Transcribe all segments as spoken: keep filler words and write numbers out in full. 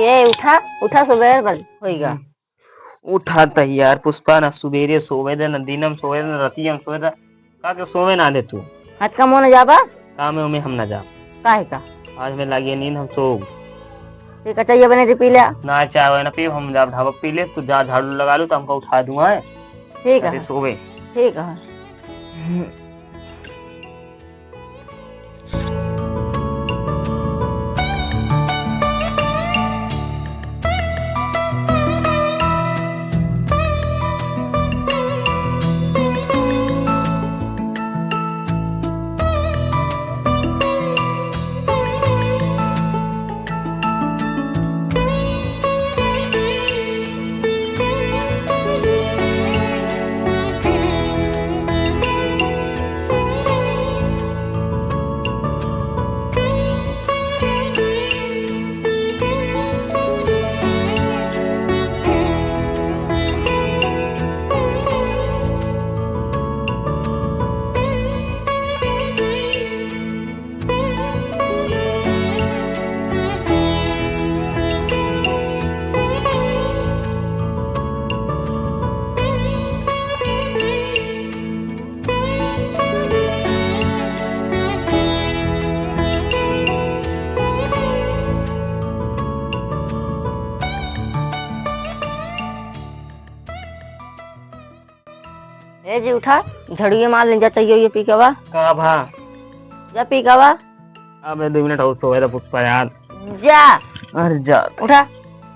ए, उठा, उठा, सुबेर बन होइगा। हम्म। उठा त यार पुष्पा, ना सुबेरे सोवे दे, ना दिनम सोवे दे, ना रतियम सोवे दे। का के सोवे ना दे तू? हाथ का मोन जाबा? काम में हम ना जाब। काहे का? आज हमें लागे नींद, हम सोब। ठीक है, चाहिए बने जी पी ले। ना चाय वाय ना पी, हम जाब ढाबा पी ले, तू जा झाड़ू लगा लू तो हमका उठा दूंगा, है? ठीक है। सोवे। ठीक है। ए जी, उठा, झड़िए मार ले जा, चाहिए ये पी के बा। का भा? जा पी के बा। अबे, दो मिनट और सोवे दे पुष्पा यार। जा। अरे जा। उठा।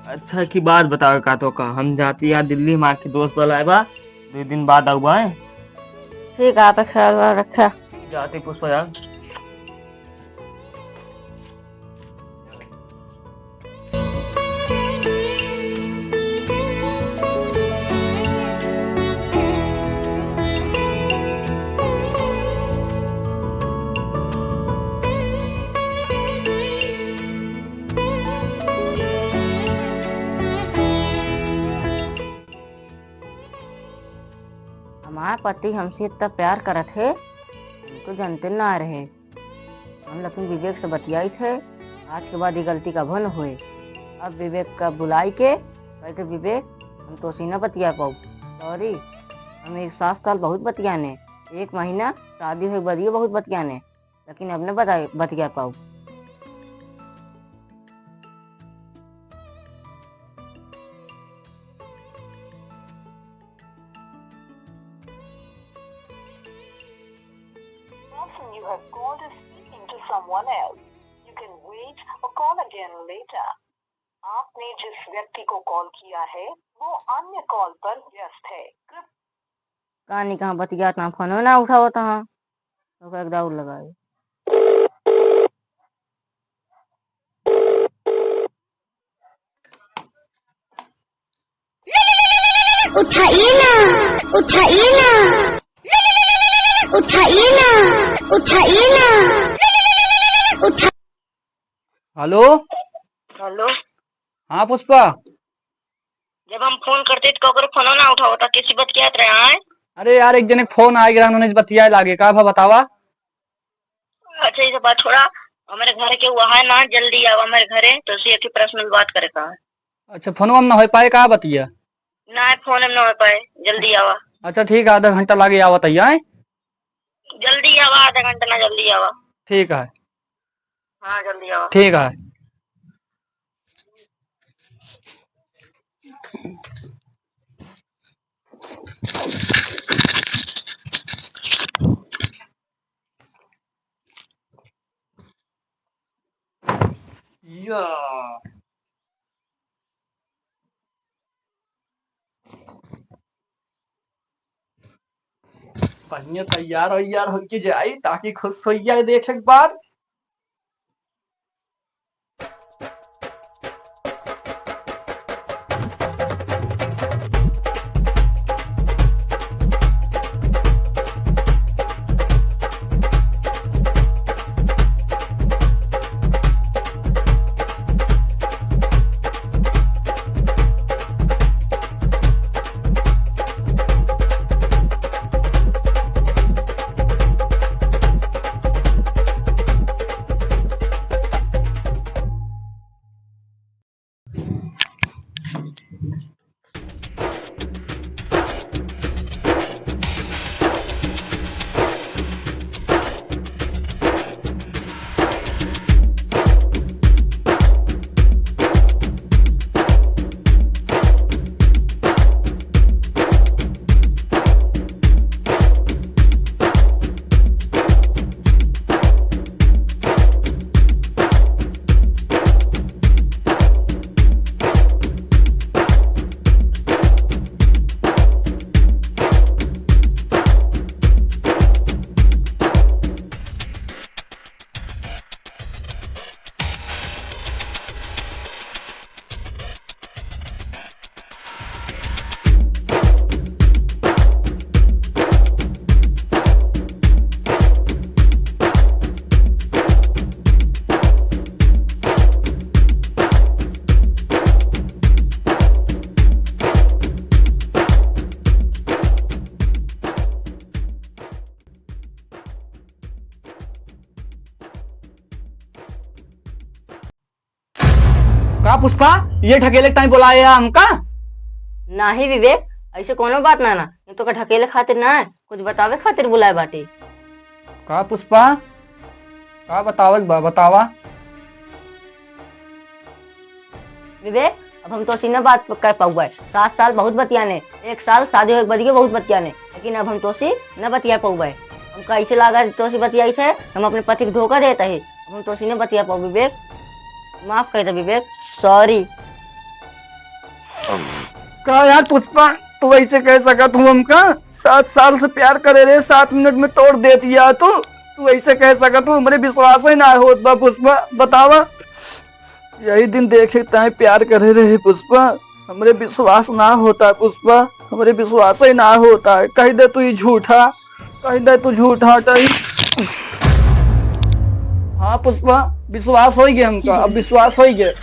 अच्छा की बात बताओ का तो का, हम जाती यार दिल्ली, माँ के दोस्त बुलाए बा, दो दिन बाद आऊबा है। ठीक है, आप ख्याल रखा। जाती पुष्पा यार। हमार पति हमसे इतना प्यार करत है, हम तो जानते ना रहे। हम लेकिन विवेक से बतियाइत है, आज के बाद ये गलती कभो न होए। अब विवेक का बुलाई के, कहे के, "विवेक, हम तोसे न बतिया पाउब, sorry, हम एक सात साल बहुत बतियाने, एक महीना शादी होए के बाद ये बहुत बतियाने, लेकिन अब न बता, बतिया पाउब।" Person you have called is speaking to someone else. You can wait or call again later. आपने जिस व्यक्ति को कॉल किया है, वो अन्य कॉल पर व्यस्त है। कृप- कानी कहाँ बतियात ना, फोनो ना उठावत हाँ। तो एक दाऊ लगाए। उठाइए ना, उठाइए ना, उठाइए ना, उठाइए ना, उठा- हेलो। हेलो। हाँ पुष्पा। जब हम फोन करते तो ककरो फोनो ना उठावता, किसी बतियात रहे हैं? अरे यार, एक जने के फोन आइ गया, उन्होंने बतियाए लागे, का भा बतावा? अच्छा, ये सब बात छोड़ा, हमारे घर के हुआ है ना, जल्दी आओ हमारे घरे, तो उसी एक ही पर्सनल बात करे का है। अच्छा, फोनवा में ना हो पाए का बतिया? ना, फोन में ना हो पाए, जल्दी आवा। अच्छा ठीक है, आधा घंटा लागे आवत है, आए? जल्दी आवा, आधा घंटा ना, जल्दी आवा। ठीक है। हाँ, जल्दी आवा। ठीक है। या। बढ़िया तैयार वैयार होके जाई, ताकि खुश हो जाए देख एक बार। का पुष्पा, ये ढकेले टाइम बोलाए है हमका? नाही विवेक, ऐसे कोनो बात ना ना, ये तो का ढकेले खातिर ना है, कुछ बतावे खातिर बुलाए बाटे। का पुष्पा, का बतावल बा, बतावा। विवेक, अब हम तोसी न बात कर पाउबे। सात साल बहुत बतियाने, एक साल शादी होए के बदियो बहुत बतियाने, लेकिन अब हम तोसी न बतिया पाउबे। हमका ऐसे लागा तोसी बतियाई थे, हम अपने पति के धोखा देत ही। अब हम तोसी न बतिया पाउबे विवेक, माफ कर दे विवेक, sorry। का यार पुष्पा, तू ऐसे कह सकत हूँ हमका? सात साल से प्यार करे रहे, सात मिनट में तोड़ देती यार तू। तू ऐसे कह सकत हूँ, हमरे विश्वास ही ना होत बा पुष्पा, बतावा। यही दिन देखे ताए प्यार करे रहे पुष्पा, हमरे विश्वास ना होता पुष्पा, हमरे विश्वास ही ना होता। कह दे तू ही झूठा, कह दे तू झूठा, कही। हाँ पुष्पा, विश्वास होइ गए हमका, अब विश्वास होइ गए।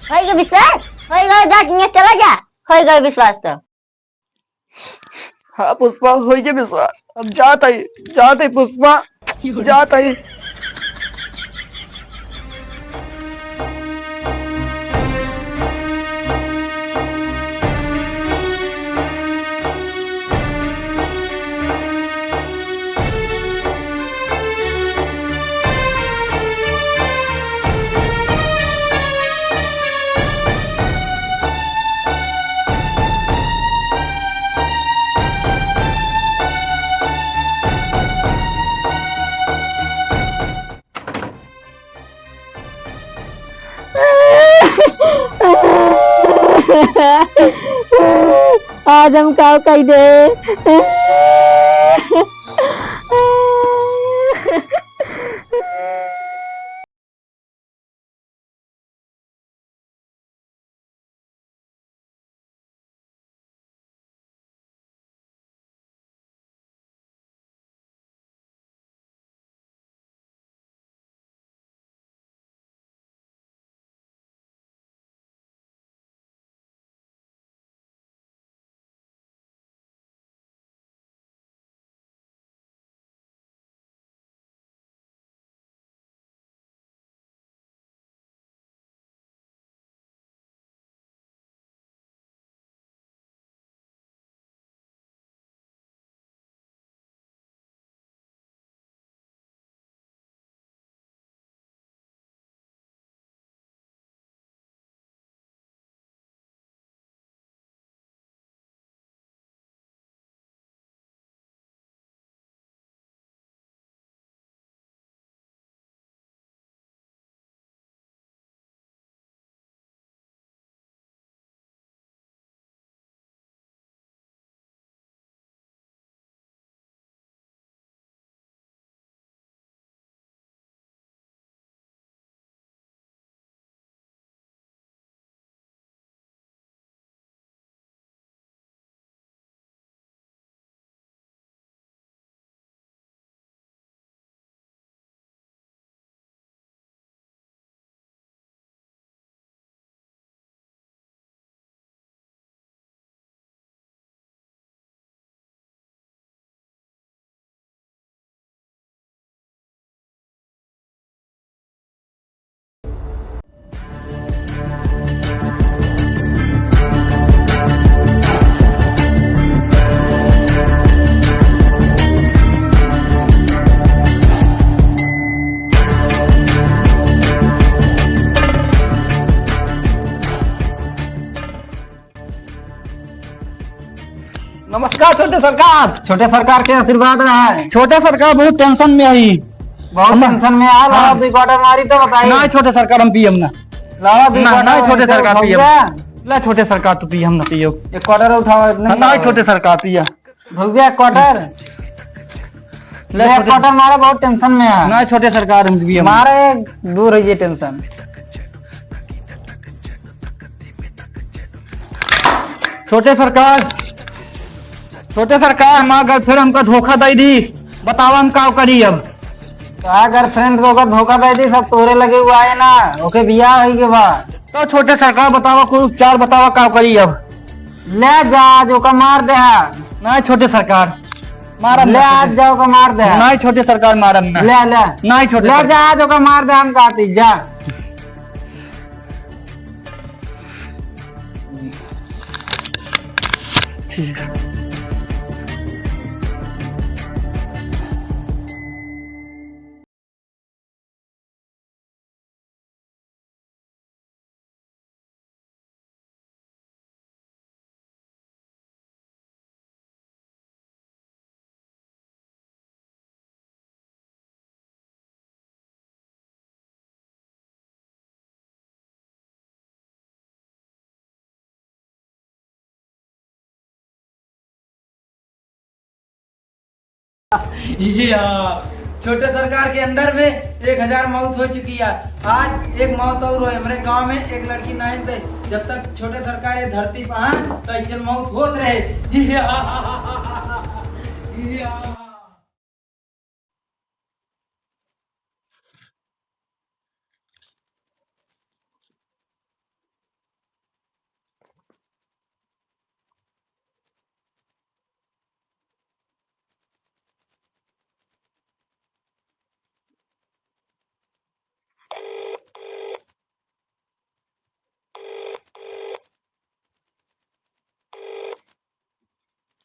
होइ गए विश्वास, होइ गए, जा, यहाँ चला जा, होइ गए विश्वास तो। हाँ पुष्पा, होइ गए विश्वास, अब जात ही, जात ही पुष्पा, जात ही। आज हम काव कई दे। नमस्कार छोटे सरकार। छोटे सरकार के आशीर्वाद रहा है। छोटे सरकार बहुत tension में आई। बहुत हम tension में आ, लावा हाँ। दुई quarter मारी तो बताई। ना छोटे सरकार हम पियम ना। लावा दुई ना, quarter ना छोटे ऐसे सरकार पियम। उठाऊंगा। ला छोटे सरकार तू पियम ना पियो। एक quarter उठाओ, इतना हाँ, ही ना लावा। छोटे सरकार पिया। भैया quarter। ले ले छोटे quarter मारा, बहुत tension में है। ना छोटे सरकार हम पियम। मारे दूर है ये tension। छोटे सरकार, छोटे सरकार, हमार girlfriend हमका धोखा दे दी, बतावा हम का करी अब? का girlfriend तो ओकर धोखा दे दी, सब तोरे लगे हुआ है ना, ओके बियाह होई के बा। तो छोटे सरकार बतावा, कोई उपचार बतावा, का करी अब? ले जा, आज ओका मार दे। नहीं छोटे सरकार, मारम ले ना आज छोटे। जा ओका मार दे। नहीं छोटे सरकार, मारम ना। ले, ले। नहीं छोटे ले सरकार। जा, आज ओका मार दे, हम कहती, जा। ठीक है। या, छोटे सरकार के under में एक हजार मौत हो चुकी है। आज एक मौत और होए। हमरे गांव में एक लड़की नाइन से, जब तक छोटे सरकार ये धरती पर हैं, तो ऐसे मौत होत रहे। या, या।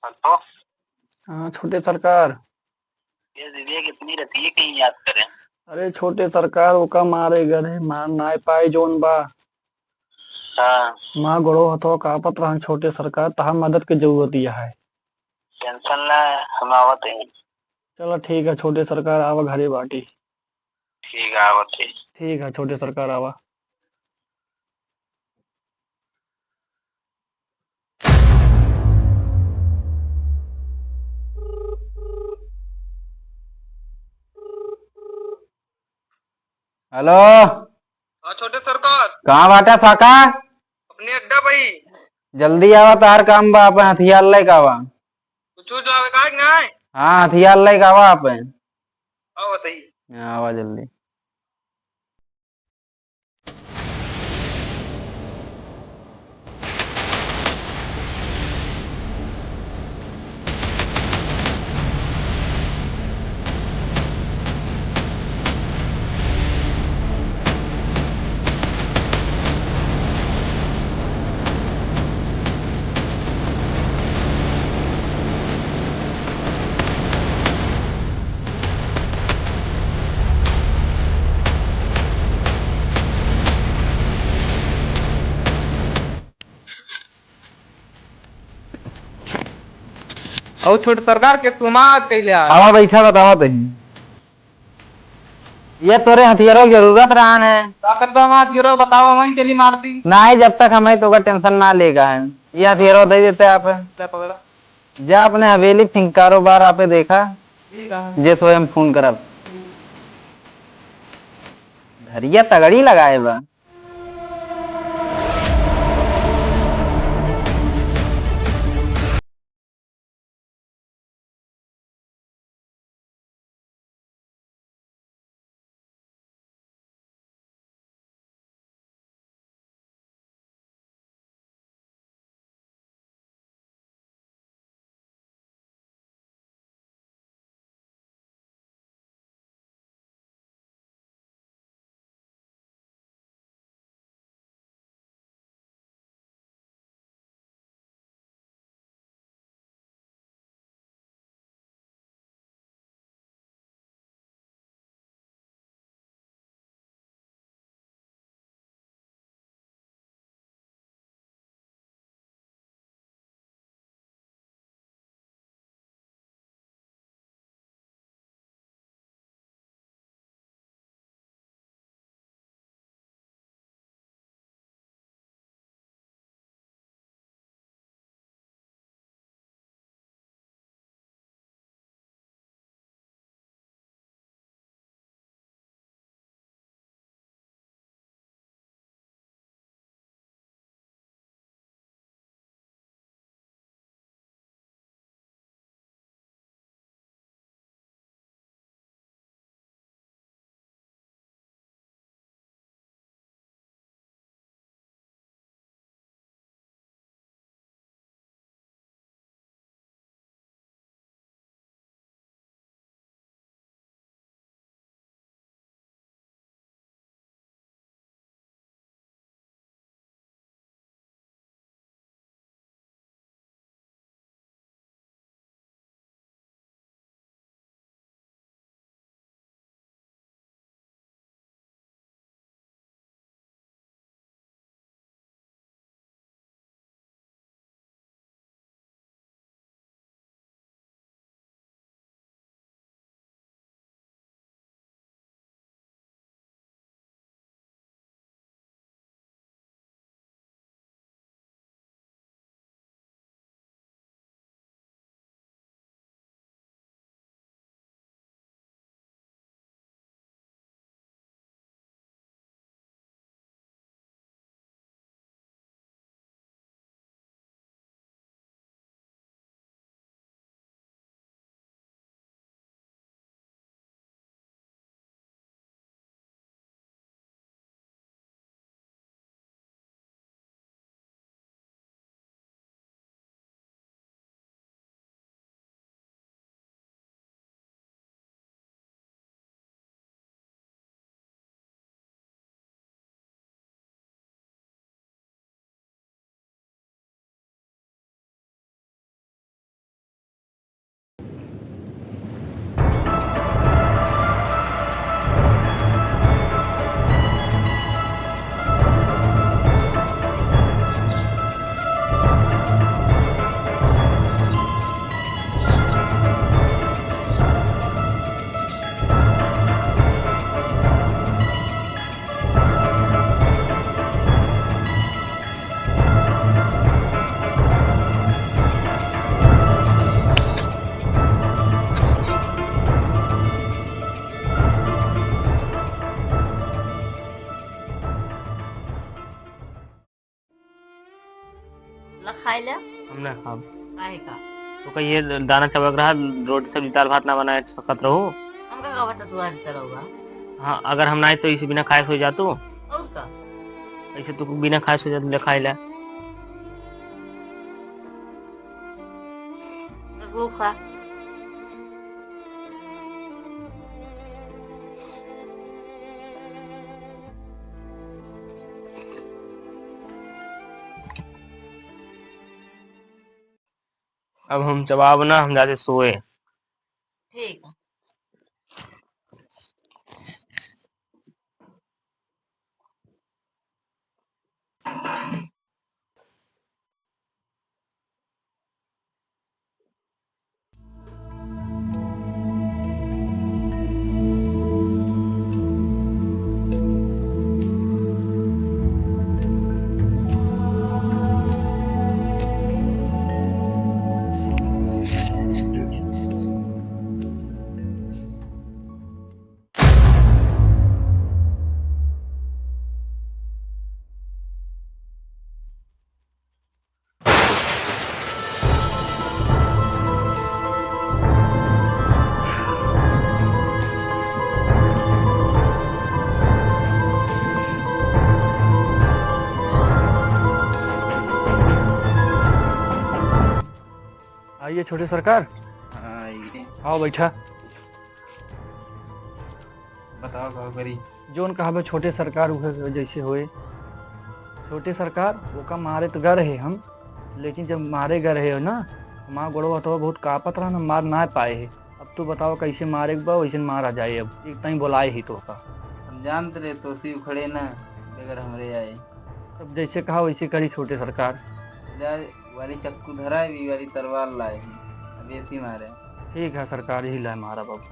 हेलो। हाँ, छोटे सरकार। ये दीदी कितनी रहती है, कहीं याद करें। अरे छोटे सरकार, ओका मारे गए, मार नाय पाए जौन बा। हाँ। माँ गोड़ो हथवा कांपत रहन, छोटे सरकार, तहार मदद के जरूरत यह है। टेंशन ना, हम आवत हैं। चलो ठीक है छोटे सरकार, आवा घरे बाटी। ठीक है, आवत है। ठीक है छोटे सरकार, आवा। हेलो। हाँ छोटे सरकार। कहाँ बाटा फाका? अपने अड्डा भाई। जल्दी आवा, तार काम बा, आप हथियार लेके आवा। कुछ हो जावे का कि नहीं? हाँ, हथियार लेके आवा आप। आवा बताइए। हाँ, आवा जल्दी। अउ छोटे सरकार के समाज कैले आ। आवा बैठा, बतावा तही। ये तोरे हथियारों की जरूरत रहन है। ताकत बा हमार हथियारों, बतावा, वहीं चली मारती। नहीं, जब तक हमें तो का टेंशन ना लेगा है, ये हथियारों दे देते आप। ले पकड़ा। जा अपने हवेली के कारोबार आपे देखा, ठीक है। जे सोए हम फोन करब। धरिया तगड़ी लगाए बा। ले। हम ना खाब। काहे का? तो कहिए दाना चबक रहा, रोटी सब्जी दाल भात ना बनाए सकत रहू। हमका का पता तू आज चलाऊगा? हाँ, अगर हम ना आए तो इसे बिना खाए सो जा तू। और का? ऐसे तू बिना खाए सो जा, ले खाए ला। तो वो खा। अब हम चबाब ना, हम जाते सोए। ठीक है। आइए छोटे सरकार। हाँ, आइए। आओ बैठा। बताओ का करी? जौन कहावे छोटे सरकार उहे जैसे होए। छोटे सरकार, ओका मारे तो गर है हम, लेकिन जब मारे गर है ना, हमार गोड़वा हथवा बहुत कांपत रहा ना, मार ना पाए है। अब तू बताओ कैसे मारे के बा, वैसे मारा जाए। अब एक ताई बोलाए ही तो का। हम जानत रहे तो सी उखड़े ना, बगैर हमरे आए। तब जैसे कहा वैसे करी छोटे सरकार। जा, वाली चक्कू धरा है, वाली तलवार लाए हैं, अब ऐसी मारे। ठीक है सरकार, यही लाए मारा बाबू।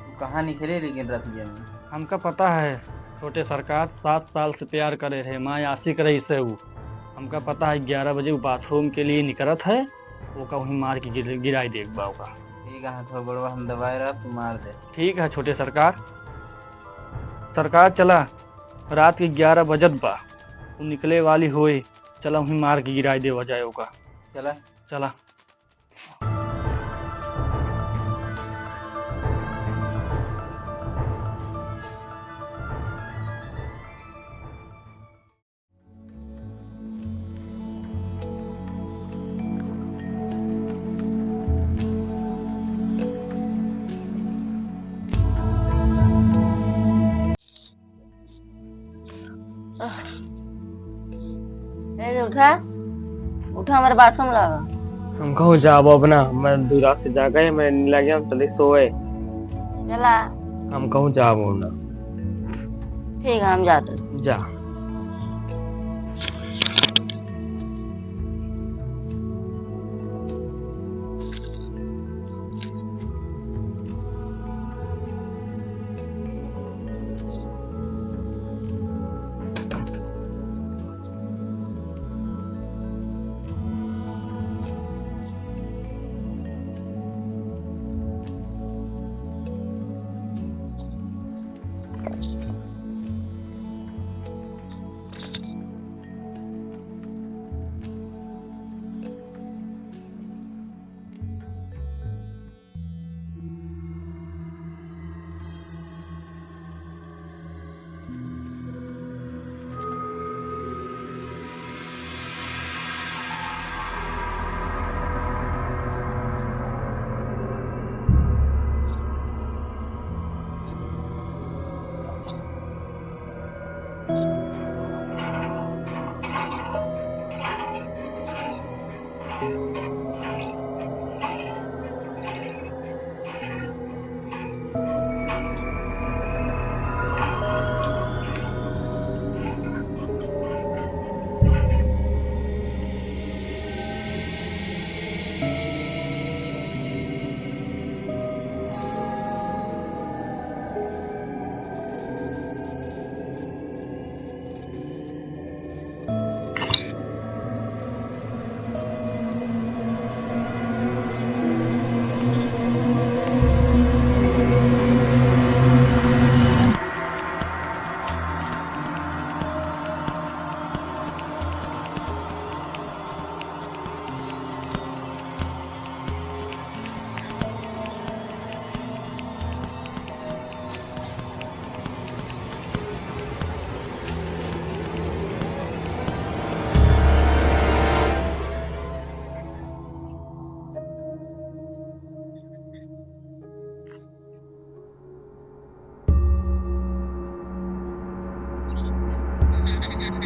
तू कहाँ निकले लेकिन रतिया में? हमका पता है छोटे सरकार, सात साल से प्यार करे रहे, माँ आशिक रही से ऊ। हमका पता है ग्यारह बजे ऊ बाथरूम के लिए निकलत है, ओका वहीं मार के गिर-, गिराई देख बा ओका। ठीक है, हाथ गोड़वा हम दबाए रहा, तू मार दे। ठीक है छोटे सरकार। सरकार चला, रात के ग्यारह बजत बा, ऊ निकले वाली होए, चला वहीं मार के गिराई देवा जाए ओका। चला। चला। ए, उठा, उठा, हमारे बात सुन ला। हम कहूँ जाबो अब ना, मैं दूरा से जाके मैं नीला गया, हम चले सोए। चला। हम कहूँ जाबो ना। ठीक है, हम जाते हैं। जा। ओके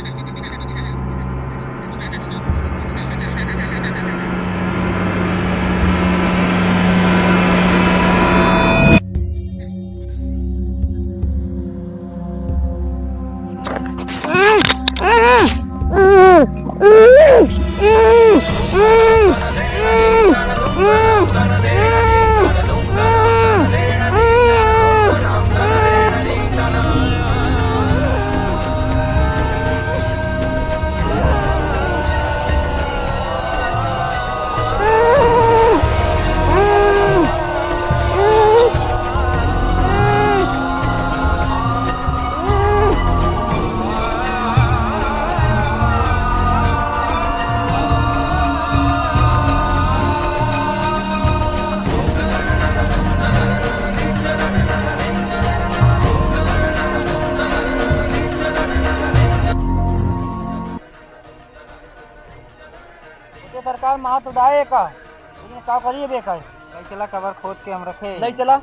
सरकार, मार तो डाए का, लेकिन का करिए बे का? ले चला, कबर खोद के हम रखे। ले चला।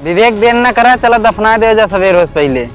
विवेक बेन न करा, चला दफनाए दे जा सवेर होस पहिले।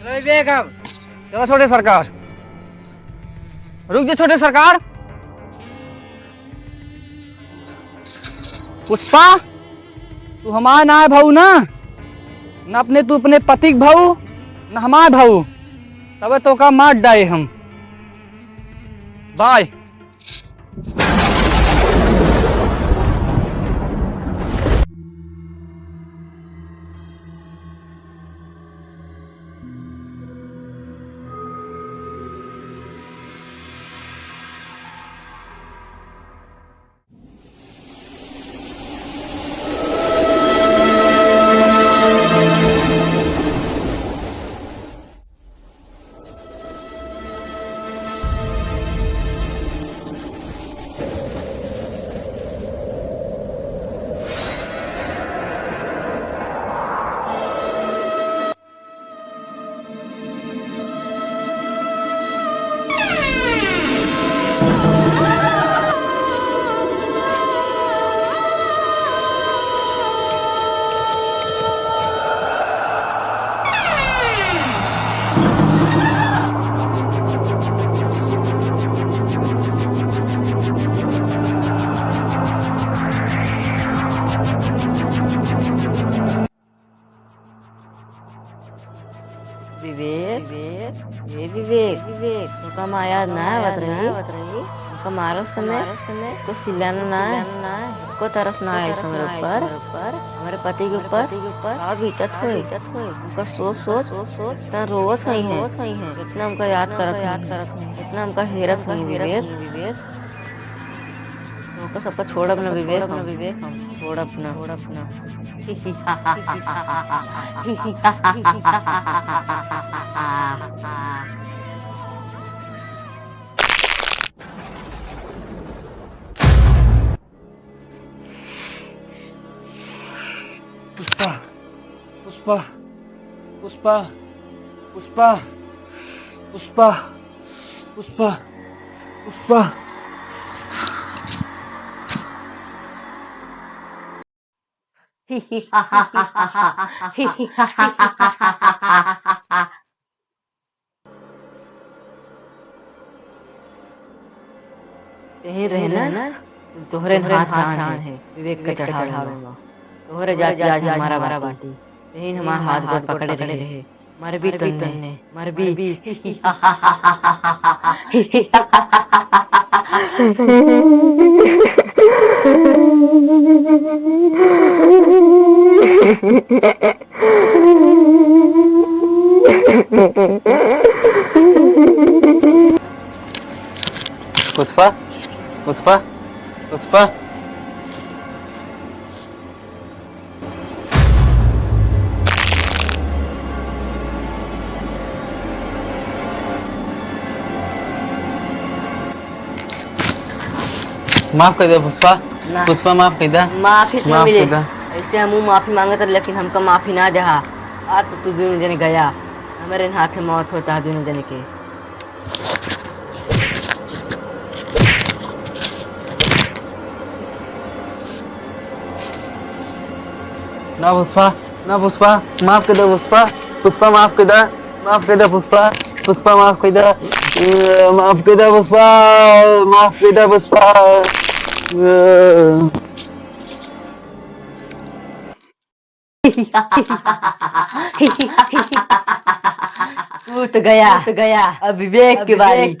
अरे विवेक, अब चलो छोटे सरकार, रुक जा छोटे सरकार। पुष्पा, तू हमार नाय भाऊ ना, न अपने तू अपने पति के भाऊ, न हमार भाऊ, तबे तोका मार डाए हम। बाय। बतरही, हमका मारस समय, को सिलाना ना है, को तरस ना है हमरे ऊपर, हमरे पति के ऊपर का बीतत होई, हमका सोच सोच इतना रोवत होई है, इतना हमका याद करत होई, इतना हमका हेरत होई विवेक। तोहका सबका छोड़ब ना विवेक, हम विवेक, हम छोड़ब ना, छोड़ब ना। पुष्पा, पुष्पा, पुष्पा, पुष्पा, पुष्पा, पुष्पा, पुष्पा। तेही रहे ना, तोहरे हाथ दान है, विवेक के चढ़ावे में। तोहरे जाति आज हमारा बाटी। तेही हमार हाथ गोड़ पकड़े रहे। मरबी तन्ने, मरबी। पुष्पा, पुष्पा, पुष्पा। माफ कर दे पुष्पा। ना। पुष्पा, माफ कर दे। माफी ना माफ मिले। कर दे। ऐसे हमहू माफी मांगत रहे, लेकिन हमका माफी ना जहा। आज तो तू दुनों जने गया, हमरे हाथे मौत होता है दुनों जने के। ना पुष्पा, ना पुष्पा, माफ कर दे पुष्पा, पुष्पा माफ कर दे, माफ कर दे पुष्पा, पुष्पा माफ कर दे, अ, माफ कर दे पुष्पा, माफ कर दे पुष्पा, अ। तू तो गया, तू तो गया। अब विवेक के बारी।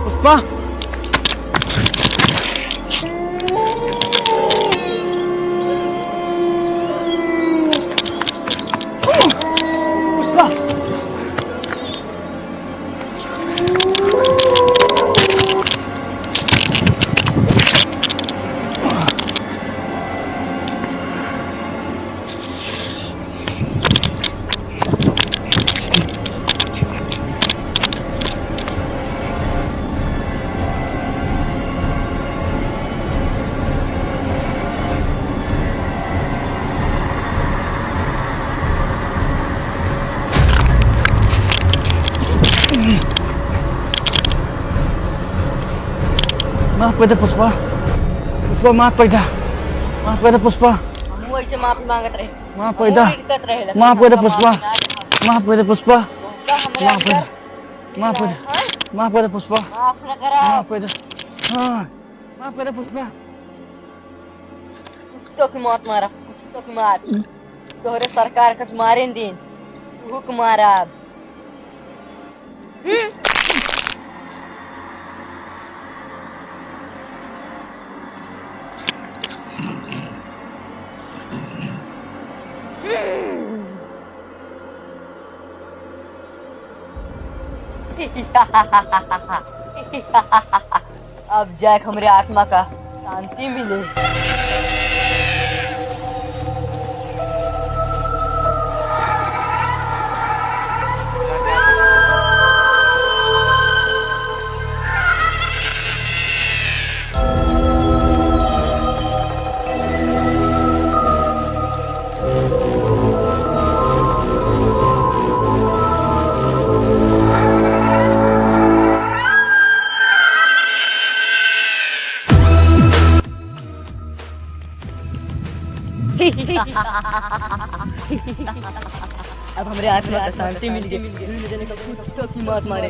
पुष्पा। पुष्पा। माफ कर दे पुष्पा, पुष्पा माफ कर दे, माफ कर दे पुष्पा। हमहू ऐसे माफी मांगत रहे। माफ कर दे। हमहू इनकत रहे, लेकिन माफ कर दे हमका पुष्पा। माफ कर दे पुष्पा। तोहका हमरे माफ कर दे। अंदर माफ कर दे। हाँ? माफ कर दे पुष्पा। माफ न करा। माफ कर दे। हाँ। माफ कर दे पुष्पा। कुत्तों की मौत मारा, कुत्तों की मार। तोहरे सरकार का मारे दिन। तू के मारा अब। अब जाके हमरे आत्मा का शांति मिले। अब हमरे आत्मा का शांति मिल गई। दुनू जने का कुत्ता की मौत मारे।